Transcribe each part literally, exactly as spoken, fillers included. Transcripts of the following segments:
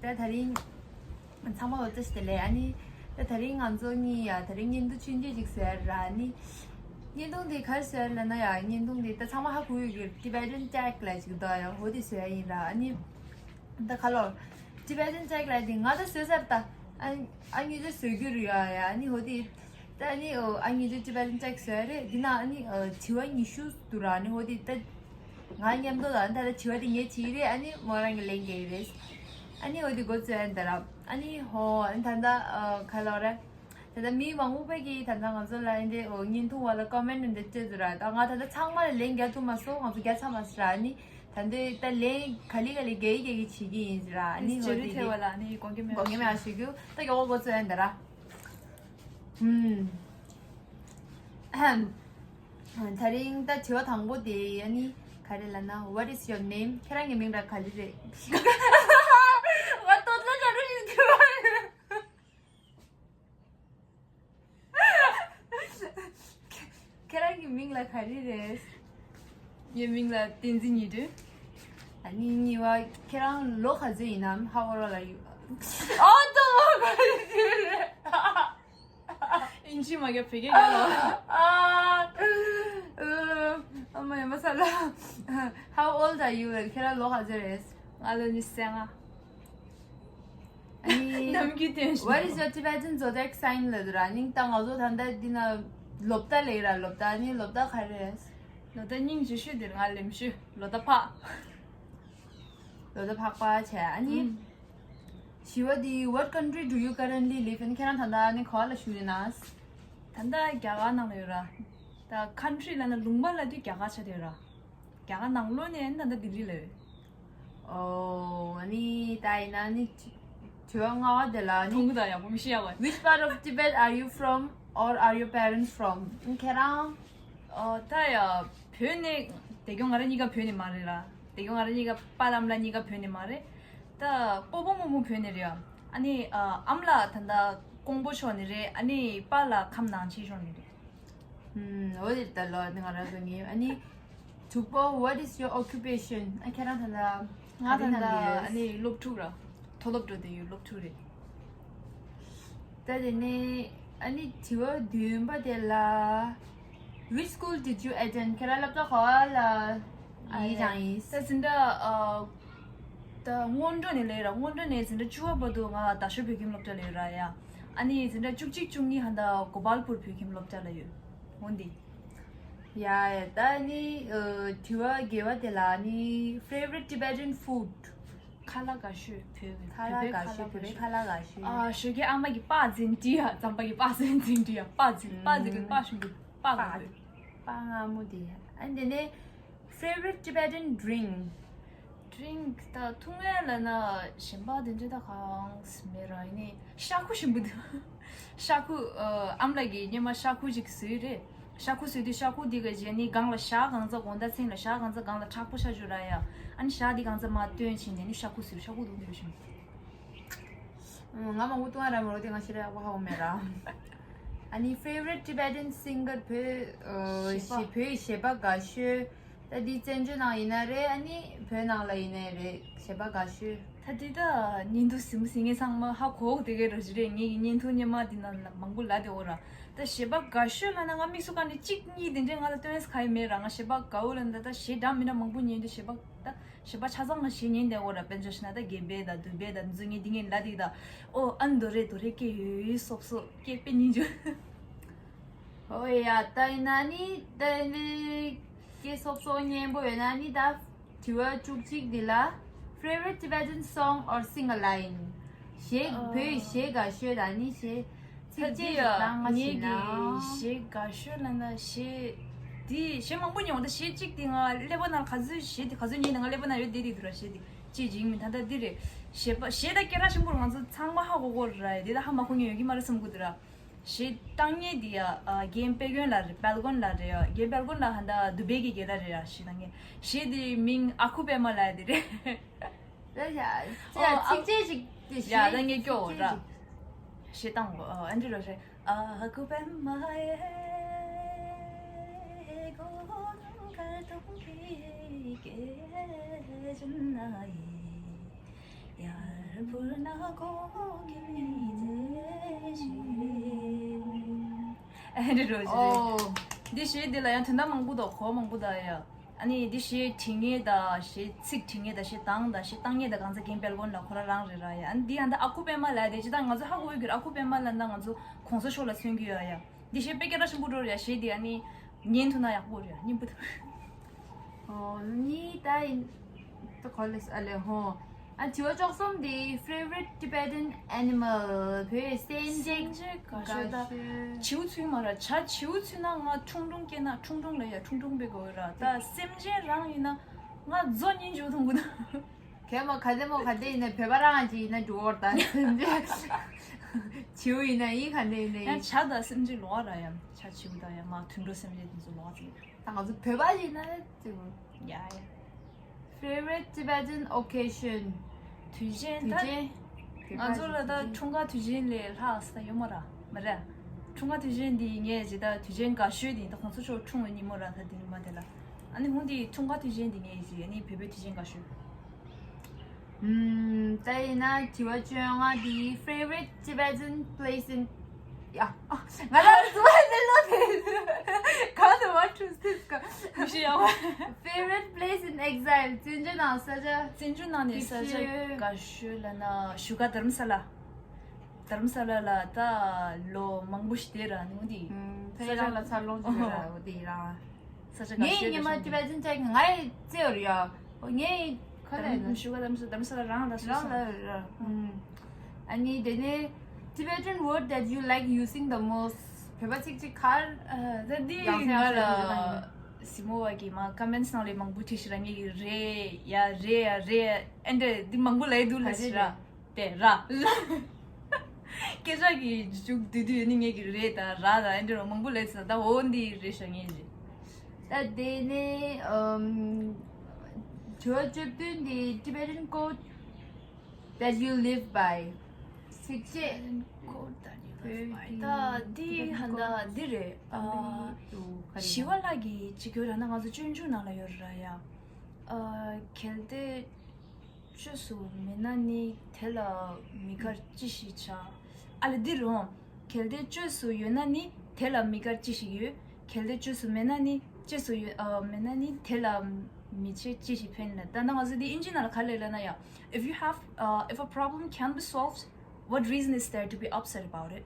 ད་དེ་རིང་ཚང་མ་ལ་བཀྲ་ཤིས་བདེ་ལེགས། ཨ་ནི་ད་དེ་རིང་ང་ཚོ་གཉིས་ཡ་དེ་རིང་བརྙན་ཐུང་ཆུང་ཆུང་ཅིག་བཟོས་ར། ཨ་ནི་བརྙན་ཐུང་དེ་ག་རེ་བཟོས་ལབ་ན་ཡ། བརྙན་ཐུང་དེ་ད་ཚང་མ་ཧ་གོ་ཡོད་ཀྱི། Tibetan tag ལབ་ཅིག་འདུག་ཡ། འོ་དེ་བཟོས་ཡིན་ར། ཨ་ནི་ད་ཁ་ལོ་Tibetan tag ལབ་དེ་ང་ད་བཟོས་ཚར། ད་ཨ་ཨ་ནི་ད་བཟོ་རྒྱུ་རེད་ཡ། ཡ་ཨ་ནི་འོ་དེ་ད་ཨ་ནི་ཨ་ནི་ད་Tibetan tag བཟོས་རེད། དེ་ན་ཨ་ནི་དྲི་བ་ཉི་ཤུ་འདུག་ར། ཨ་ནི་འོ་དེ་ད། ང་མཉམ་དུ་ལ་ད་ལྟ་དྲི་བ་དེ་ངས་དྲིས་རེད། ཨ་ནི་མོ་རང་གིས་ལན་རྒྱག་གི་རེད། ཨ་ནི་འོ་དེ་འགོ་བཙུགས་ཡིན་ད་ར། ཨ་ནི་ཧོ་ཨ་ནི་ད་ལྟ་ཨ་ག་ལབ་རེད། ད་ལྟ་མི་མང་པོ་ཕ་གིས་ད་ལྟ་ང་ཚོ་ལ་ཨ་འདི་འོ་བརྙན་ཐུང་བ་ལ་ཀོ་མེན་ཊི་འདི་སྤྲད་འདུག་ར། ད་ང་ད་ལྟ་ཚང་མ་ལ་ལན་རྒྱག་ཐུབ་མ་སོང་། ང་ཚོ་རྒྱག་ཚར་མ་སོང་ར། ཨ་ནི་ད་འདི་ད་ལན་ག་ལེ་ག་ལེ་རྒྱག་གི་རྒྱག་གི་བྱེད་ཀྱི་ཡིན་ར། ཨ་ནི་ཇེ་འོ་རི་དེ་ཐེ་གི་བ་ལ་ཨ་ནི་དགོངས་འགལ་མེད་དགོངས་འགལ་མེད་པ་ཞུ་རྒྱུ། ད་མགྱོགས་པོ་འགོ་བཙུགས་ཡིན་ད་ར། ཧུམ། ད་རིང་ད་དྲི་བ་དང་པོ་དེ་ཡ་ནི་ག་རེ་ལབ་ན། What is your name? ཁྱེད་རང་གི་མིང་ར་ག་རེ་རེད། ང་ཏོག་ཙམ་ཅང་རུ་ཞིག་དྲི་བ་རེད། ཁྱེད་རང་གི་མིང་ལ་ག་རེ་རེད། ངའི་མིང་ལ་བསྟན་འཛིན་ཉི་སྒྲོན། ཨ་ནི་གཉིས་པ་ཁྱེད་རང་ལོ་ག་ཚོད་ཡིན་ནམ། How old are you? ཨོ་ཏོ་ལོ་ག་རེ་རེད། ཨིན་ཇི་མ་རྒྱབ་བོད་སྐད་རྒྱབ་ལོ། ཨ་ཨ་མ་ཡ་མ་ས་ལ། How old are you? ཁྱེད་རང་ལོ་ག་ཚོད་རེད། ང་ལོ་ཉི་ཤུ་རྩ་ལྔ། ཨ་ནི་ནམ་རྒྱུན་སྟོན་བཞིན། What is your Tibetan zodiac sign? ལབ་འདུག་ར། ཨ་ནི་ད་ང་ཚོ་ད་ལྟ་འདི་ན་ལོ་རྟགས་ལབ་ར། ལོ་རྟགས། ཨ་ནི་ལོ་རྟགས་ག་རེ་རེད། ལོ་རྟགས་སྙིང་རྗེ་ཤོས་དེ་ང་ལེམ་ཤོད། ལོ་རྟགས་ཕག་ལོ་རྟགས་ཕག་པ་བྱས། ཨ་ནི་ཨུམ། བཞི་པ་དེ། What country do you currently live in? ཁྱེད་རང་ད་ལྟ་ནི་ག་བ་ལ་བཞུགས་ཡོད་ན། ད་ལྟ་རྒྱ་གར་ནང་ལ་ཡོད་ར། ད་ཁན་ཊི་རི་ལབ་ན་ལུང་པ་ལབ་དུས་རྒྱ་གར་ཆགས་བསྡད་ཡོད་ར། རྒྱ་གར་ནང་ལོགས་ནས་ད་ལྟ་ལྡི་ལི་ལ་ཡོད། ཨོ། ཨ་ནི་ད་ཡིན་ན་ནི་དྲི་བ་ལྔ་པ་དེ་ལ་ནི། ཐུང་ངུ་དང་ཡག་པོ་མི་ཤེས་ཡ་བ། Which part of Tibet are you from or are your parents from? ཁྱེད་རང་། ཨོ། ད་ཡ་བོད་ནས། དེ་སྐྱོ་ང་རང་གཉིས་ཀ་བོད་ནས་མ་རེད་ར། དེ་སྐྱོ་ང་རང་གཉིས་ཀ་པཱ་ལགས་ཨ་མ་ལགས་གཉིས་ཀ་བོད་ནས་མ་རེད། ད་སྤོ་བོ་རྨོ་མོ་བོད་ནས་རེད་ཡ། ཨ་ནི་ཨ་ཨ་མ་ལགས་ད་ལྟ་ཀོང་པོ་ཕྱོགས་ནས་རེད། ཨ་ནི་པཱ་ལགས་ཁམས་ནང་ཆེན་ཕྱོགས་ནས་རེད། ཧུམ། འོ་དེ་ད་ལོ་ནི་ང་རང་ཚོ་ངའི། ཨ་ནི་དྲུག་པོ། What is your occupation? ཨ་ཁྱེད་རང་ད་ལྟ་ང་ག་རེ་ད་ལྟ་གནང་གི་ཡོད། ཨ་ནི་སློབ་ཕྲུག་ར། མཐོ་སློབ་འགྲོ་བསྡད་ཡོད། སློབ་ཕྲུག་རེད། ད་དེ་ནས་ཨ་ནི་དྲི་བ་བདུན་པ་དེ་ལ། Which school did you attend? ཁྱེད་རང་སློབ་གྲྭ་ག་བ་ལ་ཡིན་ཀྱང་ཡིན། ད་འཛིན་གྲྭ་ཨ་ད་སྔོན་འགྲོ་ནས་ལས་ར། སྔོན་འགྲོ་ནས་འཛིན་གྲྭ་བཅུ་པ་བར་དུ་ང་རྡ་ཤོད་བོད་ཁྱིམ་སློབ་གྲྭ་ལ་ཡོད་ར་ཡ། ཨ་ནི་འཛིན་གྲྭ་བཅུ་གཅིག་བཅུ་གཉིས་ཧ་ད་གོ་པལ་པུར་བོད་ཁྱིམ་སློབ་གྲྭ་ལ་ཡོད། འོན་ཏེ། ཡ་ཡ། ད་ནི་ཨ་དྲི་བ་བརྒྱད་པ་དེ་ལ་ནི། Favorite Tibetan food? ཁ་ལག་དགའ་ཤོས་བོད་ཀྱི། ཁ་ལག་དགའ་ཤོས། བོད་པའི་ཁ་ལག་དགའ་ཤོས། ཨ་ཞོགས་ཀས་ཨ་མ་གིས་སྤགས་འཛིན་བྲིས་ཡ། རྩམ་པ་གིས་སྤགས་འཛིན་འཛིན་བྲིས་ཡ། སྤགས་འཛིན། སྤགས་འཛིན་གི་སྤགས་ཞིམ་པོ། སྤགས་པགས་སྔ་མོ་དེ། ཨ་འདི་ནས་favorite Tibetan drink? Drink ད་འཐུང་ཡ་ལབ་ན་གཞན་པ་དེ་འདྲ་ད་གང་ཟེར་མེད་ར། ཡིན་ནའི་ཤ་ཁུ་ཞིམ་པོ་འདུག་ཤ་ཁུ་ཨ་ཨ་མ་ལགས་ཀྱིས་སྔོན་མ་ཤ་ཁུ་ཅིག་བཟོས་རེད། ཤ་ཁུ་བཟོས་དུས་ཤ་ཁུ་འདི་ག་རྗེས་ནི་སྒང་ལ་ཞག་གང་ཙམ་དགོང་དག་མཚན་ལ་ཞག་གང་ཙམ་སྒང་ལ་མཁྲེགས་པོ་ཆགས་བཅུག་ར་ཡ། ཨ་ནི་ཞག་འདི་གང་ཙམ་མར་བཏོན་བྱས་ནས་ནི་ཤ་ཁུ་བཟོས། ཤ་ཁུ་དུང་དུ་ཡོད་ཤིང་། ང་མང་པོ་བཏུང་ཡ་ར་མ་རོ་དེ་ང་ཞེ་དྲག་ཡག་པོ་ཧ་གོ་མེད་ར། ཨ་ནི་favorite Tibetan singer བོད་ཨ་གཞས་པ། བོད་གཞས་པ་དགའ་ཤོས། ད་འདི་བཙན་བྱོལ་ནང་ཡིན་ན་རེད། ཨ་ནི་བོད་ནང་ལ་ཡིན་ནའི་རེད། གཞས་པ་དགའ་ཤོས། ད་འདི་ད་བརྙན་ཐུང་ཟིན་པོ་ཟིན་ངེས་ཚང་མ་ཧ་གོ་དེ་གའི་རོ་ཞིག་རེད། ངེད་ཀྱི་བརྙན་ཐུང་སྔོན་མ་འདི་ནང་ལ་མང་པོ་ལབ་བསྡད་ཡོད་ར། ད་གཞས་པ་དགའ་ཤོས་ལབ་ན་ང་དམིགས་སུ་བཀར་ནས་གཅིག་གཉིས་དེ་འདྲས་ང་ལ་སྟོན་ས་ག་ཡེ་མེད་ར། ང་གཞས་པ་དགའ་བོ་ལབ་ན་ད་གཞས་འདྲ་མི་འདྲ་མང་པོ་ཉན་དུས་གཞས་པ་ད་གཞས་པ་ཆ་ཚང་ང་གཞས་ཉན་བསྡད་ཡོད་ར། དཔེར་ན་ཆ་བཞག་ན་གཞས་ཉན་བསྡད་ཡོད་ར། དུ་བྷེ་དང་འཛུ་ངེ་འདི་ངེ་ལབ་དེ་ད། ཨོ་ཨ་ནི་དོ་རེད་དོ་རེད། སྐད་ཡོད་ཡོད་སོབ་སོབ་སྐད་དཔེ་སྙིང་རྗེ། ཨོ་ཡ། ད་ཡིན་ན་ནི་ད་ནི་སྐད་སོབ་སོབ་སྙན་པོ་ཡོད་ན་ནི་ད་དྲི་བ་བཅུ་གཅིག་འདི་ལ། Favorite Tibetan song or sing a line? གཞས། ཨ། བོད་གཞས་དགའ་ཤོས་དང་ནི་གཞས་ཚིགས་བཅད་ཅིག་བཏང་བ་ཞིག་ན། ངེད་ཀྱི་གཞས་དགའ་ཤོས་ལབ་ན་གཞས་འདི་གཞས་མང་པོ་ཉན་འོང་། ད་གཞས་གཅིག་དེ་ང་ཀླད་པ་ནང་ག་ཚོད་གཞས་དེ་ག་ཚོད་ཉན་ནས་ང་ཀླད་པ་ནང་ཡོད་བསྡད་བསྡད་འདུག་ར། གཞས་དེ་ཅི་ཡིན་མིན་ད་ལྟ་འདི་རེད། གཞས་པ་གཞས་ད་སྐད་གྲགས་ཆེན་པོ་རེད། ང་ཚོ་ཚང་མ་ཧ་གོ་གོ་རེད། དེ་ད་ཧ་མ་གོ་མཁན་ཡོད་ཀྱི་མ་རེད་བསམ་གི་འདུག་ར། གཞས་བཏང་མཁན་དེ་ཡ་ཨ་རྒན་དཔལ་མགོན་ལགས་རེད། དཔལ་མགོན་ལགས་རེད་ཡ། རྒན་དཔལ་མགོན་ལགས་ཧ་ད་དུ་བྷེ་གི་རྒན་ལགས་རེད་ཡ། གཞས་བཏང་མཁན། གཞས་དེ་མིང་ཨ་ཁུ་པད་མ་ལབ་ཡ་དེ་རེད། ད་ཡ་ཨོ་ཨ་ཚིགས་བཅད་ཅིག་དེ་ཡ་ད་ངས་སྐྱོ་བོ་ར། གཞས་བཏང་གོ། ཨ་འདི་རོ་རེད། ཨ་ཁུ་པད་མ་ཡེ་གོ་ནང་ཁ་ཐུག་གི་སྐད་ཅན་ན་ཡེ། ཡར་བུར་ན་གོ་གི་མི་ཚེ་ཞིག་རེད། ཨེ་འདྲ་རོ་ཞིག་རེད། ཨོ། འདི་གཞས་འདི་ལ་ཡང་དོན་དག་མང་པོ་འདུག་གོ། མང་པོ་འདུག་ཡ། ཨ་ནི་འདི་གཞས་བྲིས་མཁན་དང་གཞས་ཚིག་བྲིས་མཁན་དང་གཞས་གཏོང་དང་གཞས་གཏོང་མཁན་དང་གང་ཟག་རྒན་དཔལ་མགོན་ལགས་ཁོ་རང་རང་རེད་ར་ཡ། ཨ་ནི་འདི་ཡང་ད་ཨ་ཁུ་པད་མ་ལགས་དེ་ཅི་ད་ང་ཚོ་ཧ་གོ་ཡོད་གི་ར། ཨ་ཁུ་པད་མ་ལགས་ད་ང་ཚོ་གོང་ས་མཆོག་ལ་མཚོན་གི་ཡོད་ཡ། འདི་གཞས་དཔེ་སྐད་གྲགས་ཆེན་པོ་འགྲོ་རེད་ཡ། གཞས་འདི་ཨ་ནི་ཉན་ཐུབ་ན་ཡག་པོ་རེད་ཡ། སྙན་པོ་འདུག་ཨོ་ནི་ད་ཡིན། ད་གོ་ལེ་ཨ་ལེ་ཧོ། ཨ་བྱི་བ་བཅུ་གསུམ་དེ་favorite Tibetan animal བོད་སེམས་ཅན་སེམས་ཅན་དགའ་ཤོས་ད། བྱིའུ་ཚུད་མ་ར། བྱ་བྱིའུ་ཚུད་ན་ང་ཁྲུང་ཁྲུང་སྐྱེས་ན་ཁྲུང་ཁྲུང་ལ་ཡ་ཁྲུང་ཁྲུང་པའི་གོ་ར། ད་སེམས་ཅན་རང་ཡིན་ན་ང་མཛོ་སྙིང་རྗེ་མཐོང་གི་འདུག་གད་མོ་ག་དེ་མོ་ག་དེ་ཡིན་ན་བོད་པ་རང་ཅིག་ཡིན་ན་འགྲོ་བར་ད་སེམས་ཅན་བྱིའུ་ཡིན་ན་ཡིན་ག་དེ་ཡིན་ན་ཡང་ཡིན། བྱ་དང་སེམས་ཅན་ལོགས་ར་ཡ། བྱ་བྱིའུ་དང་ཡ་མ་དུད་འགྲོ་སེམས་ཅན་དེ་ཚོ་ལོགས་ཅིག་ད་ང་ཚོ་བོད་པ་ཡིན་ན་ཅིག་ཡ་ཡ། Favorite Tibetan occasion དུས་ཆེན་དུས་ད་ཆེན། ང་ཚོ་ལ་ད་འཁྲུངས་སྐར་དུས་ཆེན་ལས་ལྷག་ས་ཡོད་མ་ར། མ་རེད། འཁྲུངས་སྐར་དུས་ཆེན་འདི་ངས་ཇི་ལྟར་དུས་ཆེན་དགའ་ཤོས་འདི་ད་གོང་ས་མཆོག་འཁྲུངས་པའི་ཉིན་མོ་ར། ད་འདི་ཉིན་མ་དེ་ལ། ཨ་ནི་ཧུང་འདི་འཁྲུངས་སྐར་དུས་ཆེན་འདི་ངས་ཇི་ཨ་ནི་བོད་པའི་དུས་ཆེན་དགའ་ཤོས། ཨུམ། ད་ཡིན་ན་དྲི་བ་བཅོ་ལྔ་འདི། Favorite Tibetan place in ཡ། ང་ལ་རྩ་བ་ནས་ལོ་དེ། གང་དུ་བ་ཁྲུས་ཏིས་ཀ་མི་ཤེས་ཡ། Favorite place in exile བཙན་བྱོལ་ནང་ས་ཆ། བཙན་བྱོལ་ནང་ནས་ས་ཆ་དགའ་ཤོས་ལ་ན་བཞུགས་སྒར་དྷ་རམ་ས་ལ། དྷ་རམ་ས་ལ་ལ་ད་ལོ་མང་པོ་ཞིག་བསྡད་ར་ནུ་འདི། ཕ་ཡི་རང་ལ་འཚར་ལོངས་བྱུང་ར་འོ་དེ་ཡི་རང་། ས་ཆ་དགའ་ངའི་ཤོས་ཉི་མ་དེ་ཤོད་ཅིག་ང་ཡི་རྩེ་བར་ཡ། ངའི་ཁ་ལ་ཡིན་ན་ཞུ་ག་དམ་ས་དམ་ས་ལ་རང་ལ་སུ་རང་སོང་ལ་ར། ཨ་ནི་དེ་ནས་Tibetan word that you like using the most བོད་པ་ཚིག་ཅིག་གར། ད་འདི་ཡང་སེ་ང་ཡང་སེ་ལ་སི་མོ་བ་གི་མ་ཀ་མེན་ནང་ལས་མང་པོ་བྲིས་ཤི་ར། ངེད་ཀྱི་རེད་ཡ་རེད་ཡ་རེད་ཡ་ཨེ་འདྲ་འདི་མང་པོ་ལས་འདུག་ལ་ཤི་ར། དེ་ར། སྐད་ཆ་གི་མཇུག་བསྡུས་དུས་ནི་ངེད་ཀྱི་རེད་ད་ར་ད་ཨེ་འདྲ་མང་པོ་ལས་ད་འོ་འདི་རེད་ཤ་ངེད་ཀྱི། ད་དེ་ནས་ཨམ། དྲི་བ་བཅུ་བདུན་འདི། Tibetan quote that you live by ཚིགས་བཅད། Quote that you live by བོད་ཀྱི་ད་འདི་Tibetan ཧན་ད་quote འདི་རེད། ཨ་ཨ་ཏུ་ག་རེ་ཞི་བ་ལྷ་གི་ཅི་གོ་ར་ན་ང་ཚོ་སྤྱོད་འཇུག་ནང་ལ་ཡོད་ར་ཡ། ཨ་གལ་ཏེ་བཅོས་སུ་མེད་ན་ནི་དེ་ལ་མི་དགར་ཅི་ཞིག་བྱ། ཨ་ལ་འདི་རུང་། གལ་ཏེ་བཅོས་སུ་ཡོད་ན་ནི་དེ་ལ་མི་དགར་ཅི་ཞིག་ཡོད། གལ་ཏེ་བཅོས་སུ་མེད་ན་ནི་བཅོས་སུ་ཡོད་ཨ་མེད་ན་ནི་དེ་ལ་མི་བྱེད་ཅི་ཞིག་ཕན་ན། ད་ནང་ང་ཚོ་འདི་ཨིན་ཇི་ནང་ལ་ག་ལས་ལབ་ན་ཡ། If you have uh, if a problem can't be solved, what reason is there to be upset about it?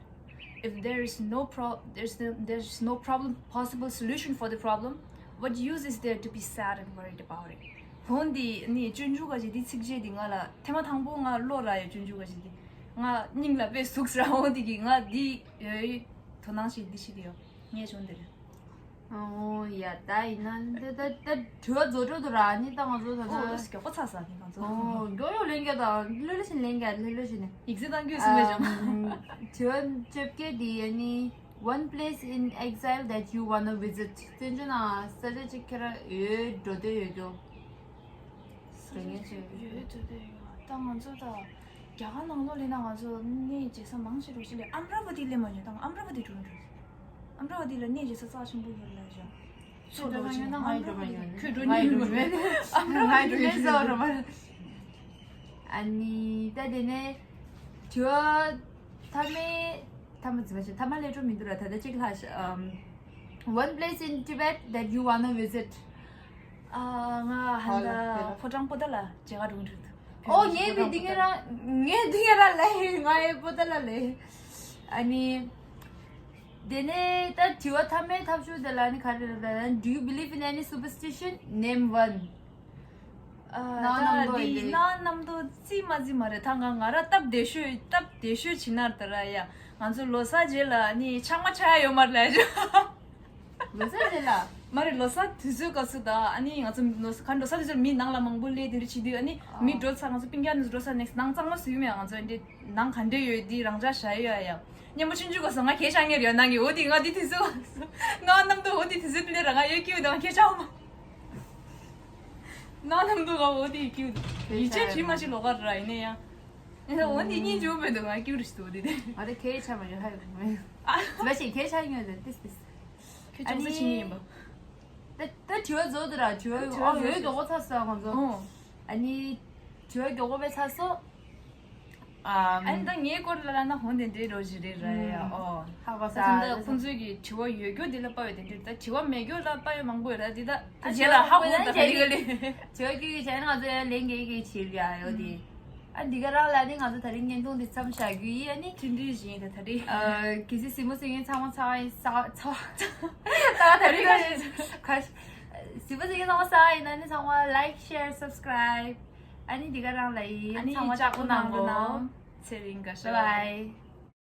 If there is no pro there's no, there's no problem possible solution for the problem, what use is there to be sad and worried about it? ཧོན་འདི་ནི་སྤྱོད་འཇུག་ག་ཅིག་འདི་ཚིགས་བཅད་འདི་ང་ལ་ཐེངས་མ་དང་པོ་ང་བློ་ར་ཡོད་སྤྱོད་འཇུག་ག་ཅིག་འདི་ང་སྙིང་ལ་དཔེ་ཟུག་ཟེར་ཧོན་འདི་གི་ང་འདི་ཡོད་དོ་སྣང་ཞིག་འདི་ཞིག་འདི་ཡོད་ངས་བྱུང་འདི་རེད། ཨོ་ཡ་ད་ཡིན་ན་ད་ད་ད་དྲི་བ་རྫོགས་འགྲོ་འདུག་ར་ནི་ད་ང་ཚོ་ད་ཨོ་ད་ལོ་སི་མགྱོགས་པོ་ཚར་ས་ནི་ང་ཚོ་ཨོ་མགྱོགས་མགྱོགས་ལེན་རྒྱ་དང་ལྷོད་ལྷོད་བཞིན་ལེན་རྒྱ་ལྷོད་ལྷོད་བཞིན་ནི་ཡིག་ཚད་བཏང་རྒྱུ་ཟིན་པའི་ཅང་དྲི་བ་བཅོ་བརྒྱད་འདི་ཡ་ནི། One place in exile that you wanna visit བཙན་བྱོལ་ནང་ས་ཆ་གཅིག་ཁྱེད་རང་ཡོད་འགྲོ་འདོད་ཡོད་འགྲོ། ས་ཆ་གཅིག་ཡོད་འགྲོ་འདོད་ཡོད། ད་ང་ཚོ་ད་རྒྱ་གར་ནང་ལོགས་ལས་ན་ང་ཚོ་གནས་མཇལ་ས་མང་ཆེ་རུ་ཞིག་ལས་ཨམ་ར་བ་ཏི་སླེབས་མ་མྱོང་། ད་ཨམ་ར་བ་ཏི་འགྲོ་འགྲོ། ཨམ་ར་བ་ཏི་ལ་གནས་མཇལ་ས་རྩ་ཆེན་པོ་ཡོད་ལ་ཞག་ཚོ་ལོ་ཆེ་ན་ཨམ་ར་བ་ཏི་ཁྱོད་འགྲོ་ཉན་ཡོད་མ། ཨམ་ར་བ་ཏི་ལས་ས་ར་མ། ཨ་ནི་ད་དེ་ནས་དྲི་བ་ཐ་མའི་ཐ་མ་ཛི་བ་ཞིག་ཐ་མ་ལས་འགྲོ་མི་འདུག་ར། ད་ལྟ་གཅིག་ལྷག་ཤག་ཨམ། One place in Tibet that you wanna visit. ཨ་ང་ཧན་ད་ཕོ་བྲང་པོ་ཏ་ལ་མཇལ་ཁ་འགྲོ་གི་འདུག་ཨོ་ངས་བི་འདི་ངས་ར་ངས་འདི་ངས་ར་ལས་ང་ཡི་པོ་ཏ་ལ་ལས། ཨ་ནི་དེ་ནས་ད་དྲི་བ་ཐ་མའི་ཐབས་ཤུགས་དེ་ལ་ནི་ག་རེ་རེད་ལབ་ན། Do you believe in any superstition? Name one. ཨ་ནང་ད་རྣམ་རྟོག་འདི་ཡིན་ཏེ། ནང་རྣམ་རྟོག་རྩིས་མ་རྩིས་མ་རེད། ད་ང་ང་ར་སྟབས་བདེ་ཤོས་སྟབས་བདེ་ཤོས་བྱིན་ནར་ད་ར་ཡ། ང་ཚོ་ལོ་གསར་རྗེས་ལ་ནི་ཆང་མ་ཆག་ཡ་ཡོད་མ་རེད་ལབ་ཡ། ལོ་གསར་རྗེས་ལ། མ་རེད་ལོ་གསར་དུས་ཚོད་སྐབས་སུ་ད་ཨ་ནི་ང་ཚོ་ལོ་གསར་ག་ལོ་གསར་དུས་ཚོད་མི་ནང་ལ་མང་པོ་སླེབས་དེ་འདྲ་བྱེད་དུས་ཨ་ནི་མི་འགྲོ་ཚར་ང་ཚོ་སྤུན་ཀྱག་ནི་འགྲོ་ཚར་ནེགསི་ནང་གཙང་མ་བཟོས་མེད། ང་ཚོ་འདི་ནང་ག་འདྲ་ཡོད་འདི་རང་འཇགས་བཞག་ཡོད་ཡ། སྙན་མོ་ཆུང་ཆུང་སྐབས་སུ་ང་གད་ཆག་ཉེར་ཡོད་ནང་གི་འོ་དེ་ང་འདི་དུས་ཚོད་སྐབས་སུ་ནང་རྣམ་རྟོག་འོ་དེ་དུས་ཚོད་སླེབས་ར་ང་གཡོལ་སྐྱིད་དང་གད་ཆག་མ། ནང་རྣམ་རྟོག་ག་འོ་དེ་ཡི་སྐྱིད་འདུག་ཡིད་ཆེས་བྱེད་མ་བྱེད་ལོགས་ཀ་ར་ཡིན་ནའི་ཡང་། ཡིན་ན་འོ་དེ་གཉིས་འཇོག་པའི་འདུག་ང་སྐྱིད་རུ་ཞིག་འདུག་འོ་དེ་དེ། ང་དེ་གས་ཆ་མ་ཡོད་ཧ་ཡོད་མ་ཡོད། ཨ་མ་ཞིག་གས་ཆ་ཡོད་དེ་ཏིས་ཏིས། ཁྱོད་ཅུང་ཟད་ཕྱིན་ཡིན་པ། ད་ད་དྲི་བ་རྫོགས་འདུག་ར་དྲི་བ་དྲི་བ་ཨ་རྫོགས་ཡོད་ཤག་མགྱོགས་པོ་ཚར་སོང་ང་ཚོ། ཨོ། ཨ་ནི་དྲི་བ་མགྱོགས་པོ་བས་ཚར་སོང་། ཨ་ནི་ད་ངའི་སྐོར་ལ་ལབ་ན་འོ་དེ་འདྲའི་རོ་ཞིག་རེད་ར། ཨོ། ཧ་གོ་ས། ད་ཁོང་ཚོས་ཀྱི་དྲི་བ་ཡོད་རྒྱུ་དེ་ལ་དཔའ་བའི་དེ་འདྲ། ད་དྲི་བ་མེད་རྒྱུ་ལ་དཔའ་བའི་མང་པོ་ཡོད་ར། འདི་ད་རྗེས་ལ་ཧ་གོ་ད་རེ་ག་ལེ། དྲི་བ་ཀྱི་བྱས་ན་ང་ཚོ་ཡང་ལན་རྒྱག་གི་བྱེད་ཡ་ཡོད་དེ། ཨ་འདི་ག་རང་ལ་ནི་ང་ཚོ་ད་རིང་བརྙན་ཐུང་འདི་མཚམས་བཞག་རྒྱུ་ཡིན། ཨ་ནི་ཕྲིན་ཕྲིན་བཞིན་ད་ད་རེ། ཨ་གལ་སྲིད་གཟིགས་མོ་གཟིགས་མཁན་ཚང་མ་ཚང་བ་ཡིན། ཚང་བ་ཚང་བ་ད་ད་རེ་ག་རེ་ག་གཟིགས་མོ་གཟིགས་མཁན་ཚང་མ་ཚང་བ་ཡིན་ན་ནི་ཚང་མ་like, share, subscribe. ཨ་ནི་འདི་ག་རང་ལ་ཡིན། ཨ་ནི་ཚང་མ་ལྕགས་པོ་གནང་དགོས། ཚེ་རིང་དགའ་ཤོས། Bye bye.